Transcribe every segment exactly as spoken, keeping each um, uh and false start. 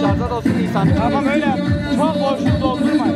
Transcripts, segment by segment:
Şarjda da olsun insan. Tamam, öyle. Çok boşluğu doldurmayın.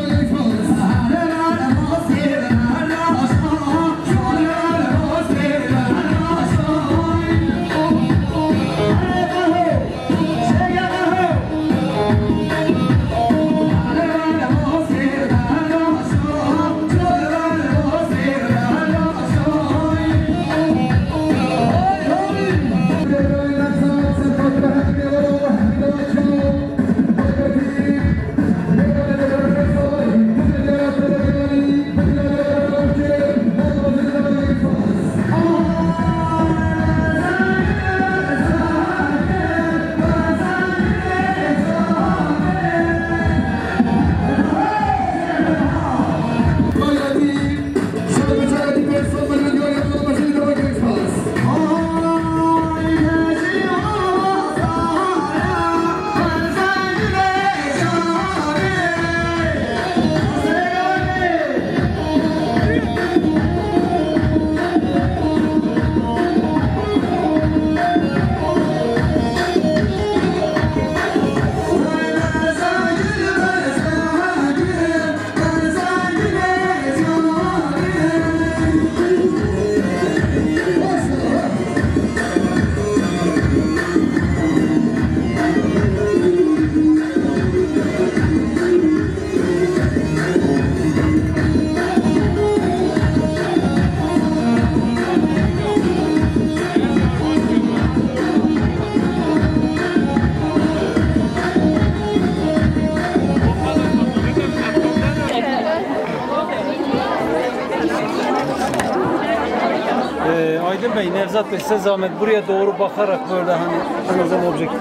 Ee, Aydın Bey, Nevzat Bey, size zahmet buraya doğru bakarak böyle hani en azından objektif.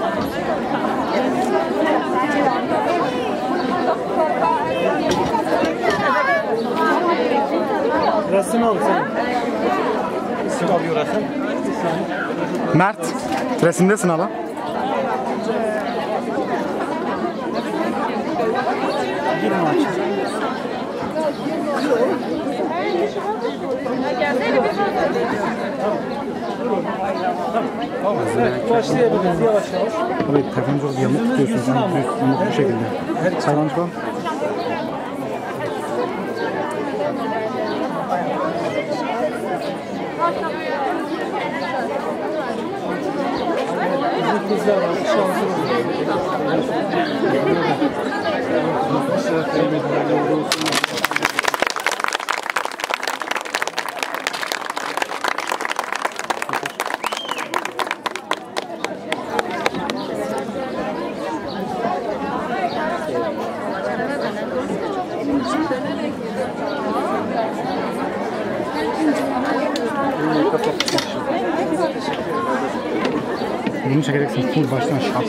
Resim al sen. Kim alıyor resim? Mert, resimdesin hala. Başlayabiliriz yavaş yavaş. Abi, telefonu zor bir yamuk tutuyorsun sen. Düz, yamuk bu şekilde. Hayvancık al. Bunu çekeceksin full baştan aşağı.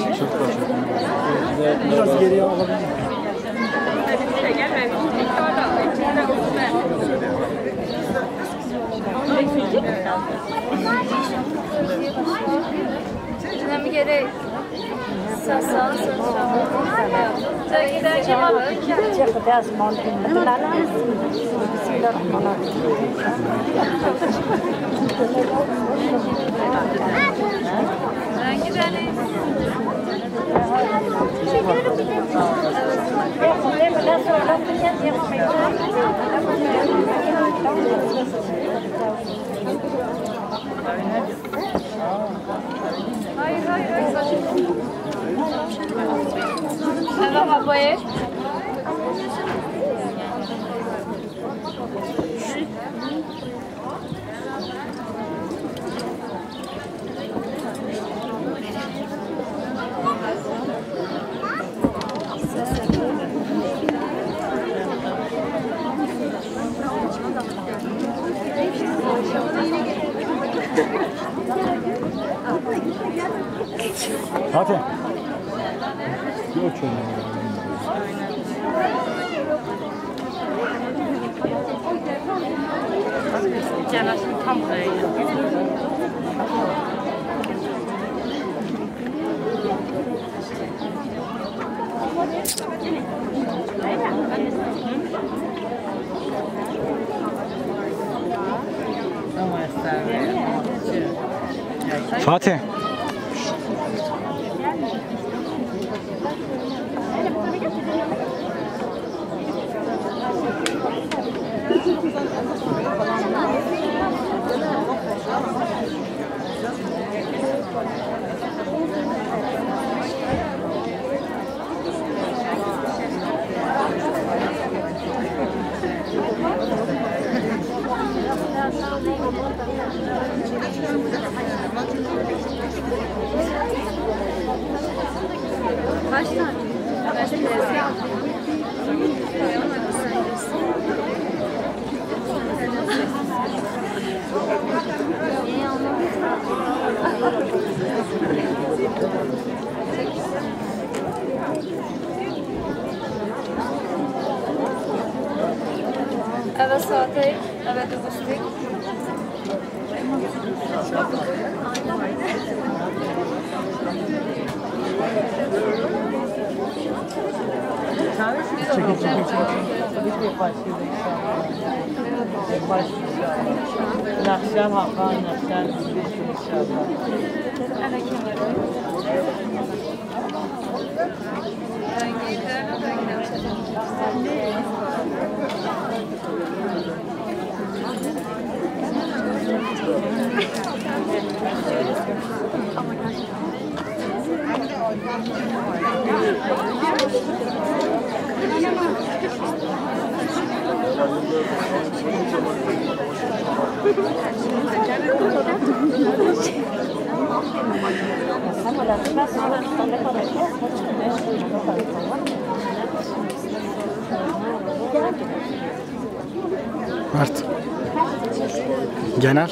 Biraz geriye alabilirim. Hem gerek. Sağ, sağ, sağ, sağ. Sen giderken alın. Bismillahirrahmanirrahim. Ben gidelim. Hayır, hayır, hayır, saçma. Tamam, apoye. Hadi. Yok, çok. Gel aşkım, tam buraya gel. Fatih. Kaç tane? Eve saatê, eve dibustik. Çekil, çekil, çekil. Nexşen Hakan, nexşen inşallah. Mert. Genel.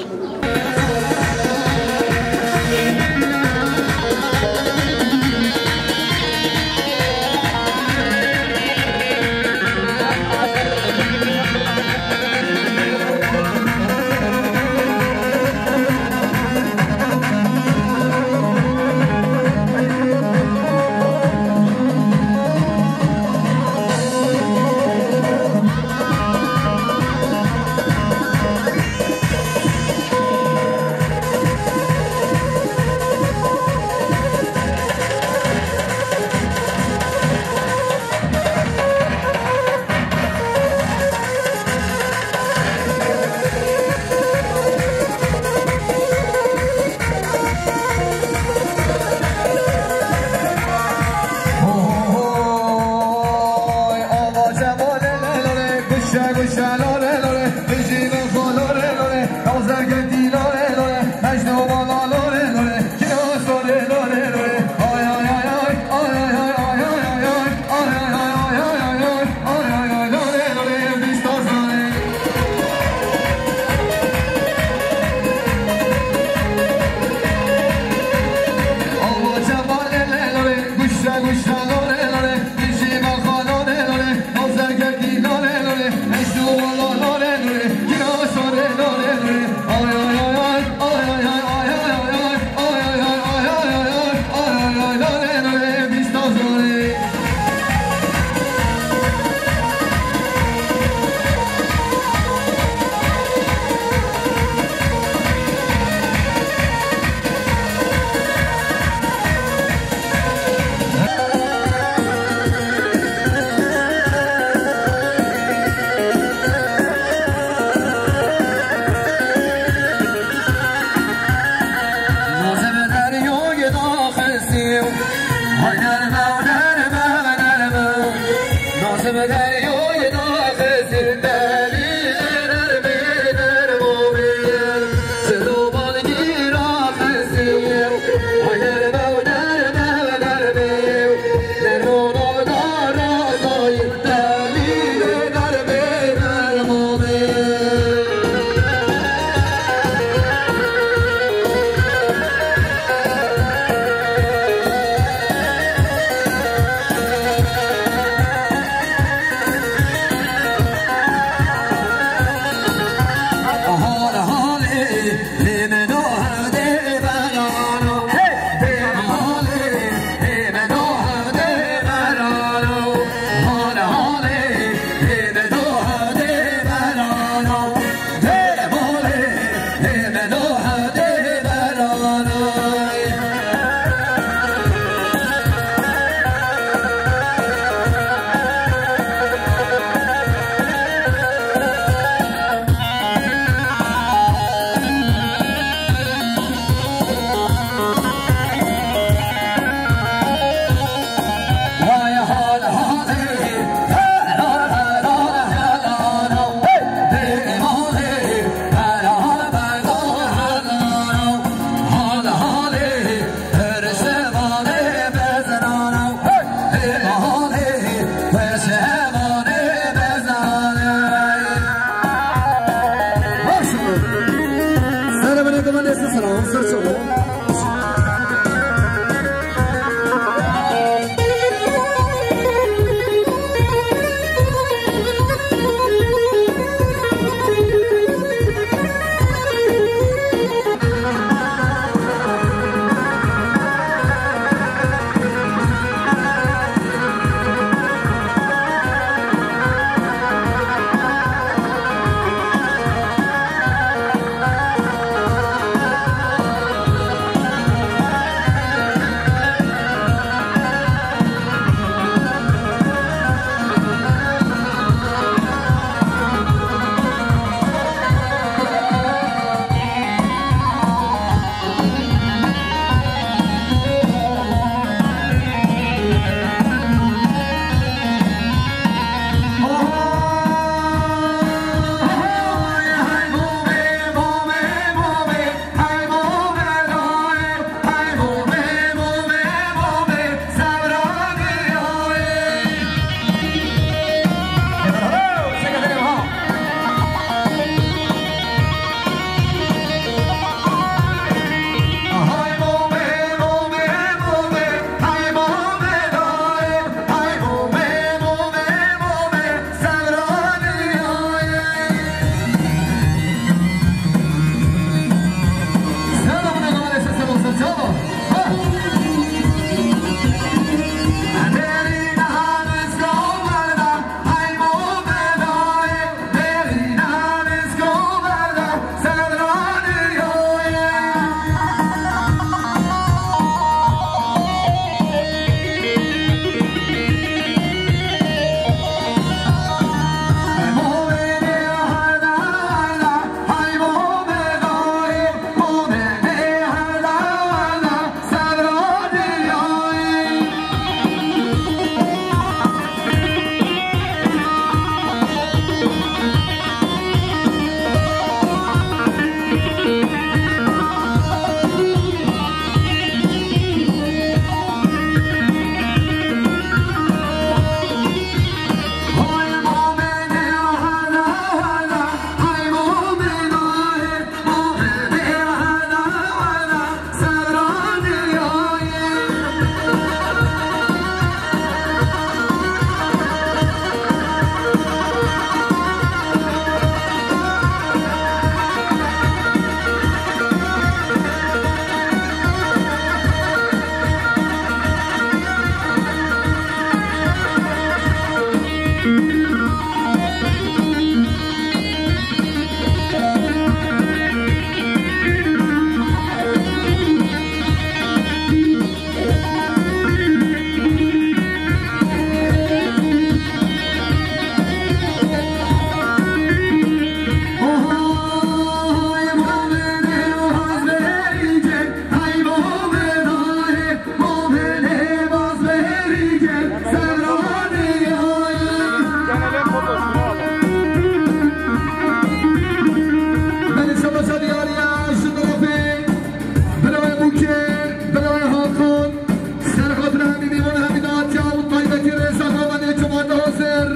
Hemî mîvan, hemî dahatî û taybetî rêza Gomanê Cumanda Hozir.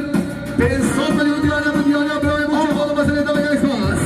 Pênc sed milyon diyane bi diyane birayê bo çaxal meselê de vegay spas.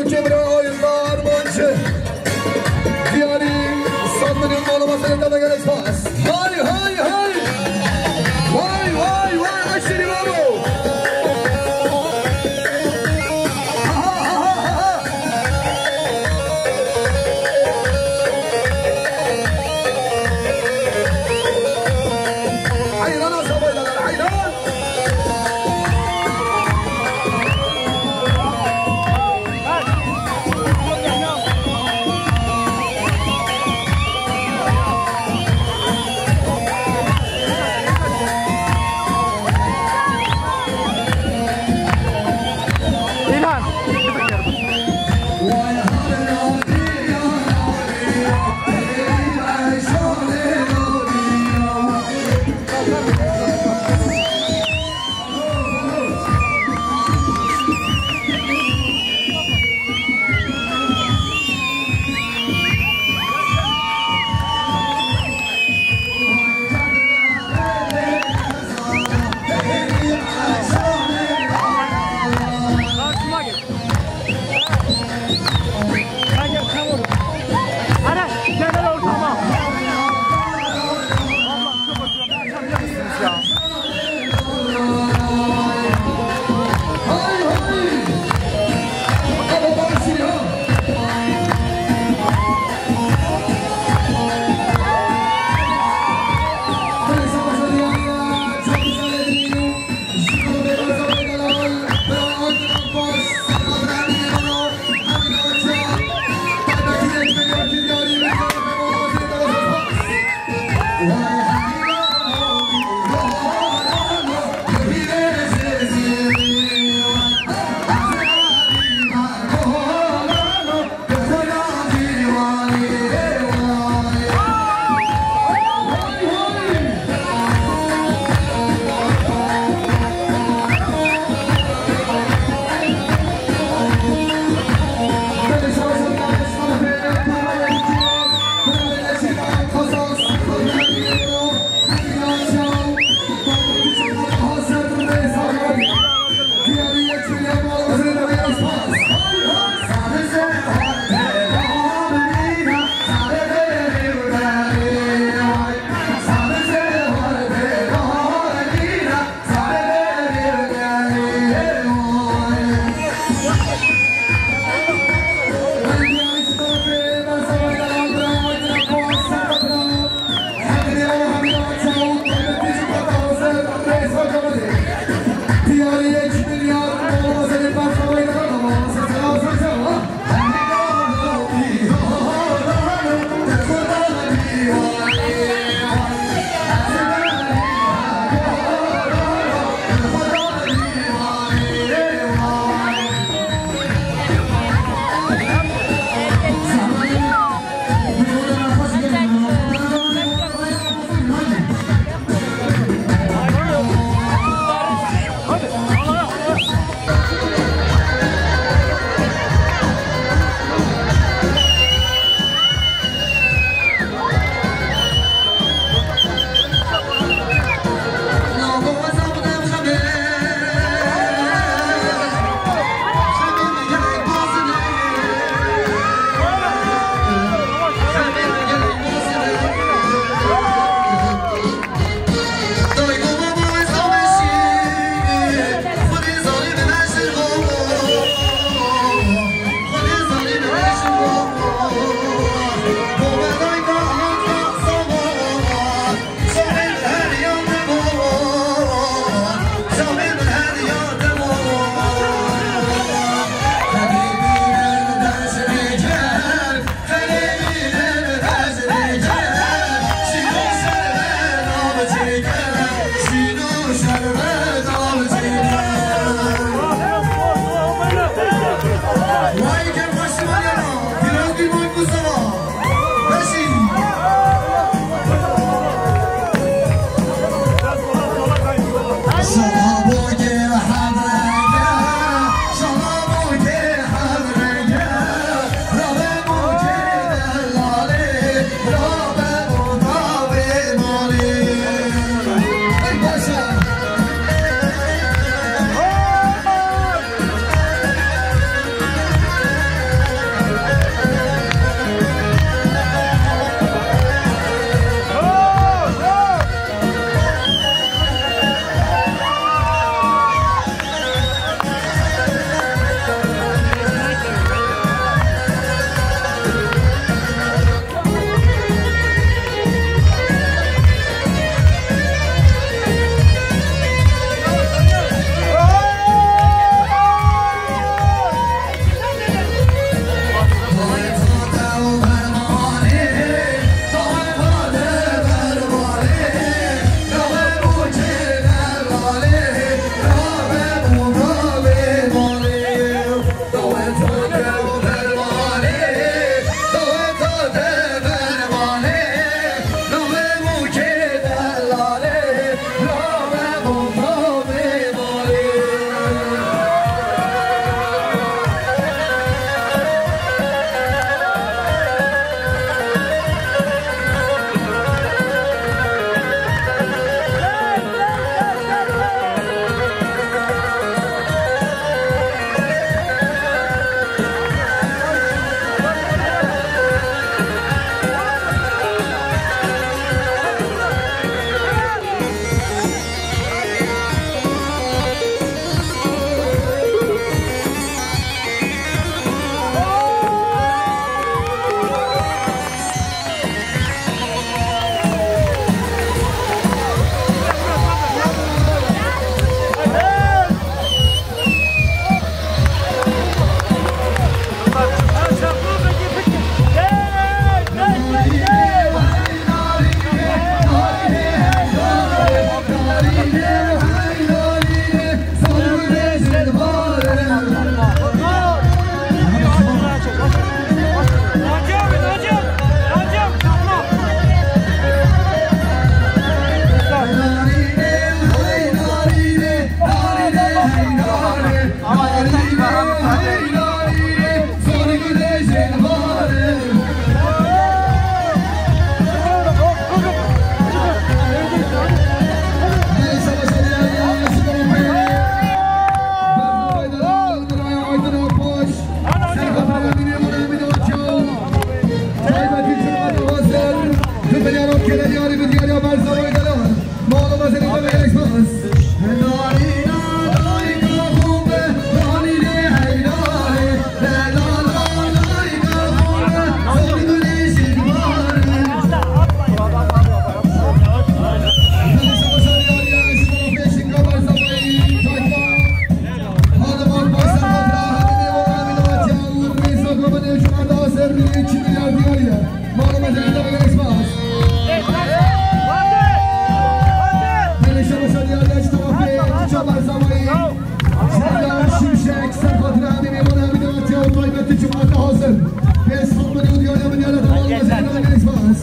Cemre Oyunlar maçı. Diyari Sandı'nın bağlamasını da gelişmez. Hay hay hay. Vay vay vay. Aşırı bravo. Ha, ha, ha, ha, ha. Hayran olsun, hayran. Bersamayî. Serdar Şimşek, ser xatirê hemî mêvan hemî dewetiya û taybetî cumata hazir. Pês xutbirî û diyariya min yara devam meselê nayê spas.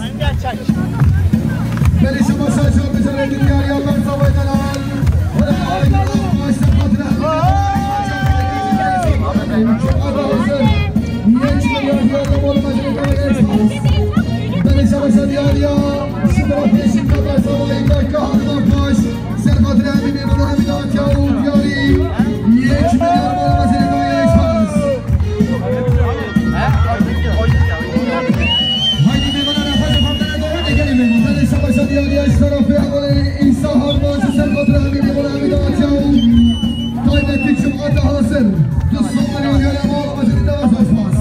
Belê şema şaşa bijarê diyariya Bersamayî delal. Wala ay delal baş ser xatirê hemî. Cumata hazir. Niyet diyariya devam meselê nayê spas. Belê şema şaşa diyariya. Şibra pêşî Bersamayî dakika hemî baş. Ser xatirê hemî mêvan hemî datiya û diyarî yek milyar mala meselê dayê spas. Haydî mêvana nefes xwe bidene dawetê gelî mêvan. Belê şabaşa diyariya ji tarafê hevalê Îsa Harman ji ser xatirê hemî mêvan hemî datiya û taybetî cumata hazir. Du sed milyar mala meselê dayê spas.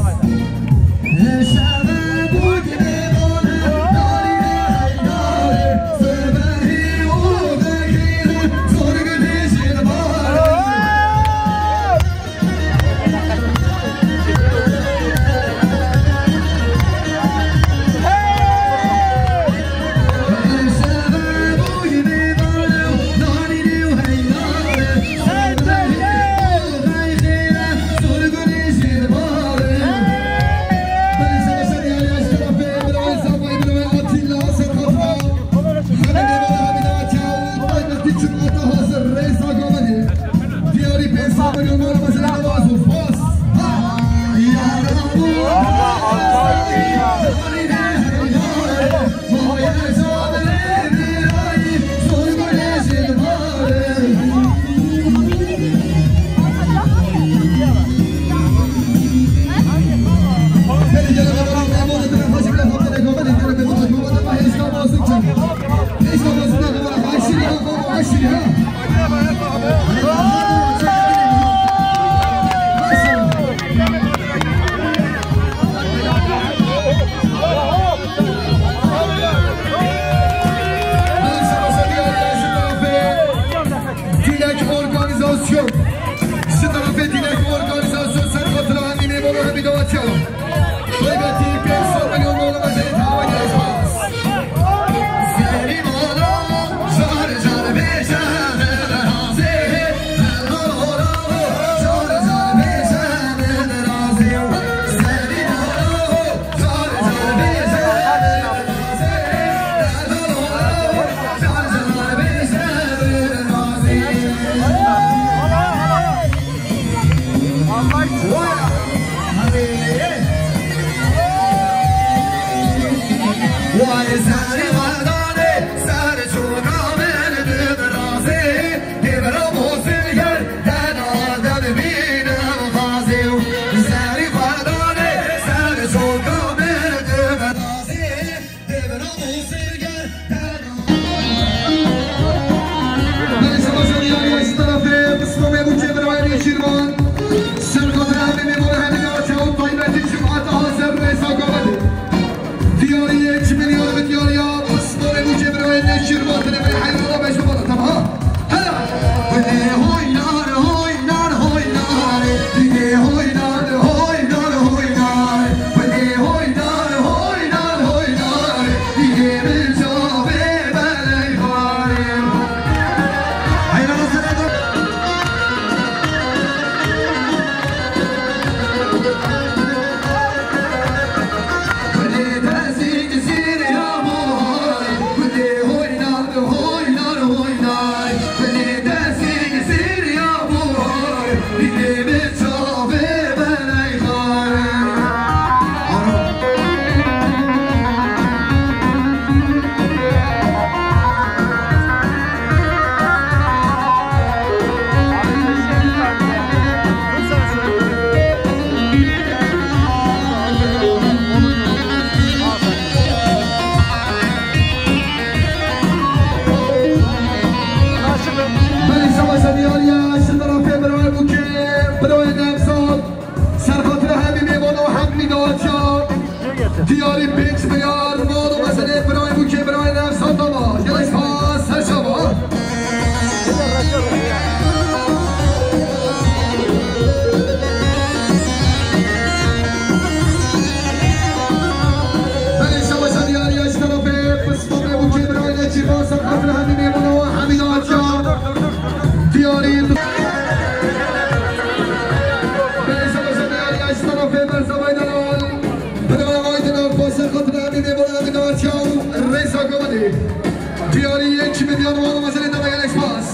Diyarî yek milyar wan mezelê te gelek spas.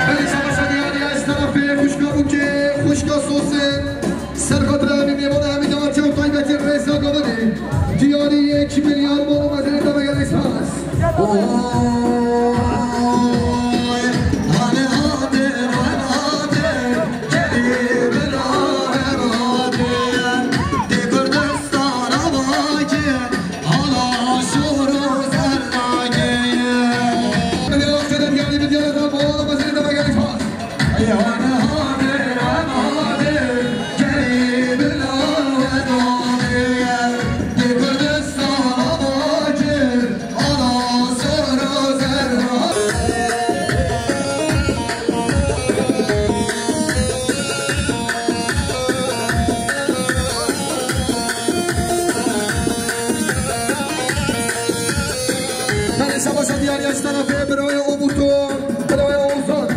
Belê şabaşa diyarî ez terefê xwişka Bûkê, xwişka Sosê. Ser xatira hemî mêvan hemî daxwaza û taybetî Rêza Gavanê. Diyarî yek milyar wan mezelê te gelek spas. Oy, hane hate, hane hate. Belê şabaşa diyarî ez terefê birayê Umûto, birayê Ozan.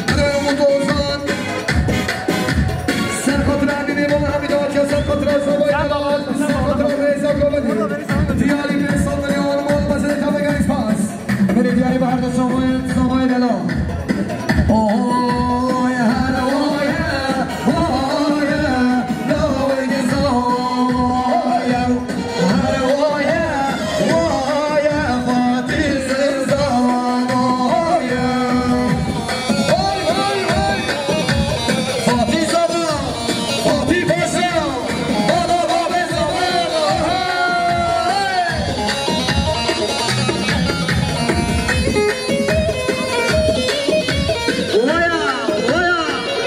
Birayê Umûto Ozan. Ser xatira Emînê Bala Hemîd Aca, ser xatira Zavayê Delal, ser xatira Rêza Gavanê. Diyarî pênc sed milyon wan mezelê te gelek spas. Belê diyarî bi her de Zavayê, Zavayê Delal. Oy, her oye, oye, Zavayê Delal.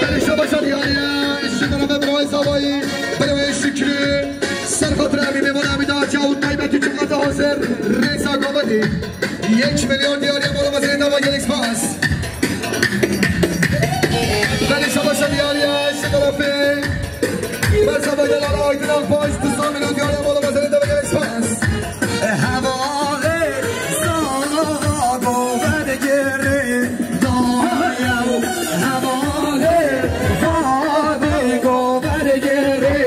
Belê şabaşa diyarî ye, ji bera me birayê Zavayî, birayê Şükrü. Ser xatira Emînê Bala Hemîd Aca û taybetî çiqata hazir Rêza Gavanê. Yek milyon diyarî ye, bala mezelê te gelek spas. Belê şabaşa diyarî ye, ji terefê Bersa Baydelan Aydın Akbaş, du sed milyon diyarî ye, bala mezelê te gelek spas. Hevalê Zava gover girê daye, hevalê Zava gover girê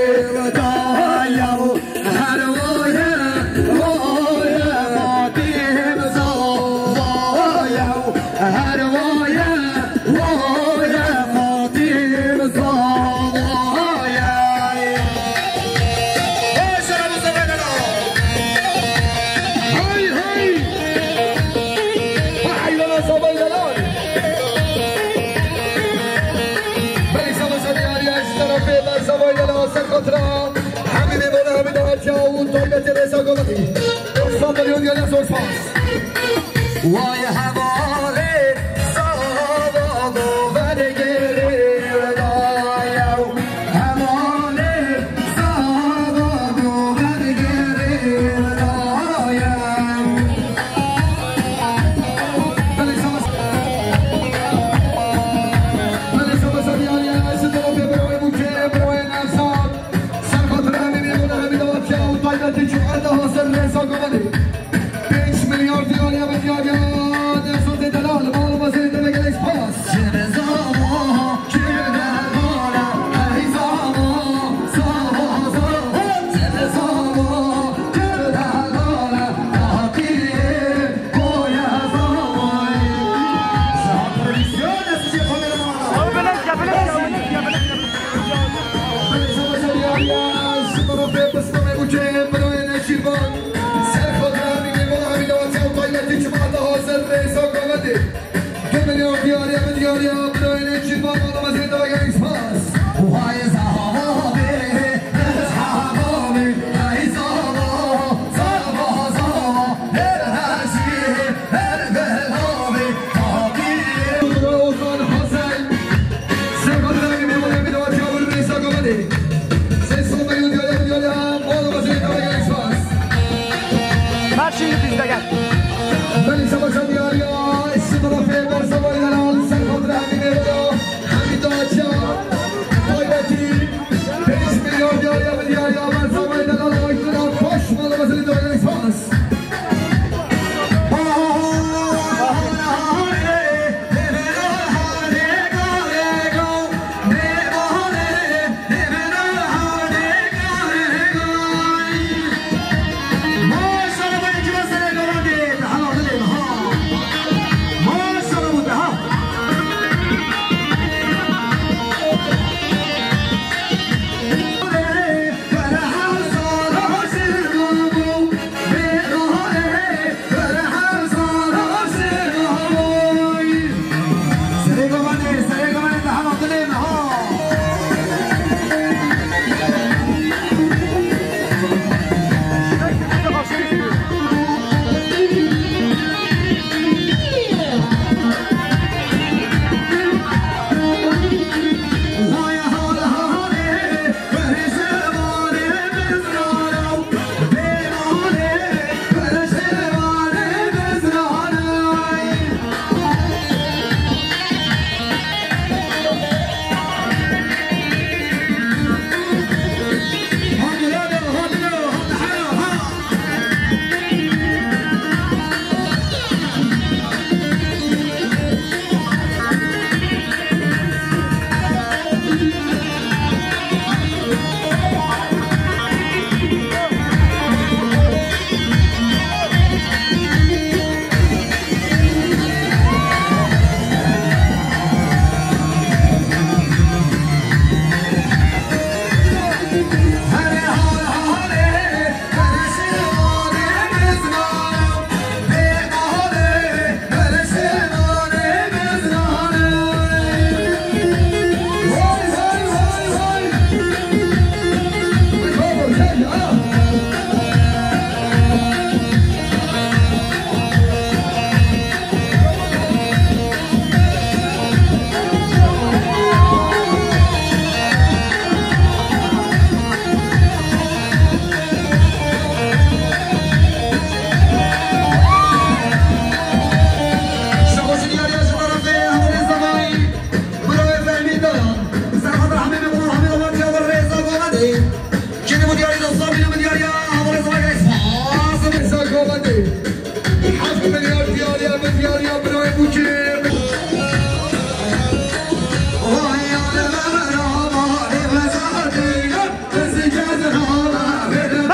daye. Her waye, waye, Fatîm Zava ye. Her waye, waye, Fatîm Zava ye. Hey, şeref Mustafa Delal. Hey, hey. Vay, Delal, Zava Delal. Belê şabaşa diyarî ye, ji terefê Bersa Baydelan, ser xatira Hemî mêvanê hemî daxwaza û taybetî Rêza Gavanê. Doksan milyon gelek zor spas. Vay hevalê Zava gover girê daye. Hevalê Zava gover girê daye. Belê şabaş. Belê şabaş diyarî ye, ji terefê birayê Bûkê, birayê Nevzat. Ser xatira Emînê Bala Hemîd Aca û taybetî çiqata hazir Rêza Gavanê. Pênc milyar diyarî ye, bi diyarî ye, Nevzatê Delal, bala mezelê te gelek spas.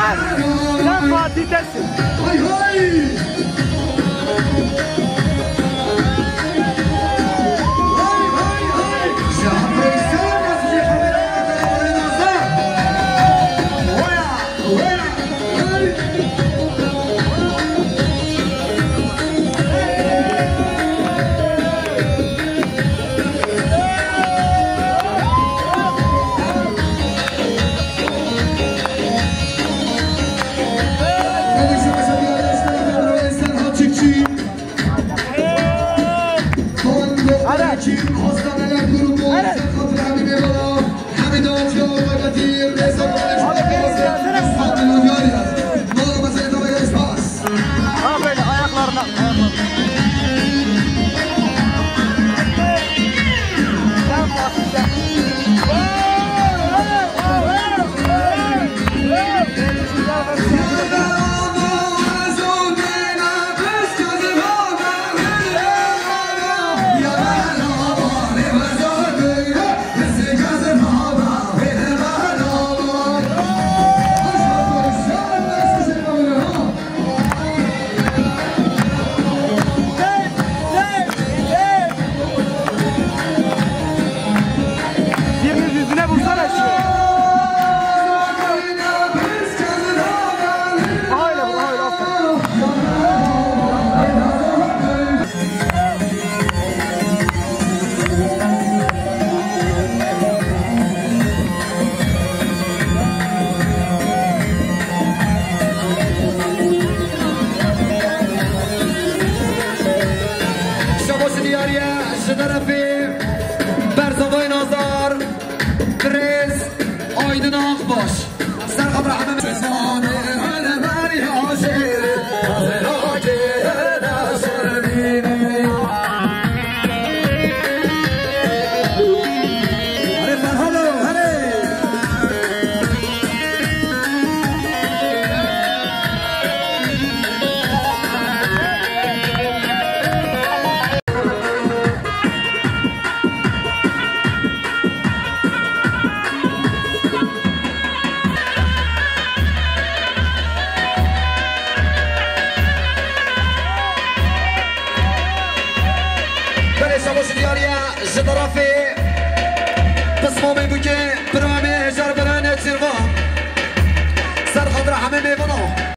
Sen Fatih Tesin. Ha, böyle ayaklarına, ayaklarına. Biriniz yüzüne vursana şu. Aha öyle vur, aha öyle, aferin. Şabaş diyariye ji derefê Berzavay Nazar, Birêz Aydın Akbaş. Ser xebra hemî. Belê, şabaş diyariye ji tarafê pismamê bûke, birayê me Hejar Beren Çirvan. Ser xatira hemê mêvanan.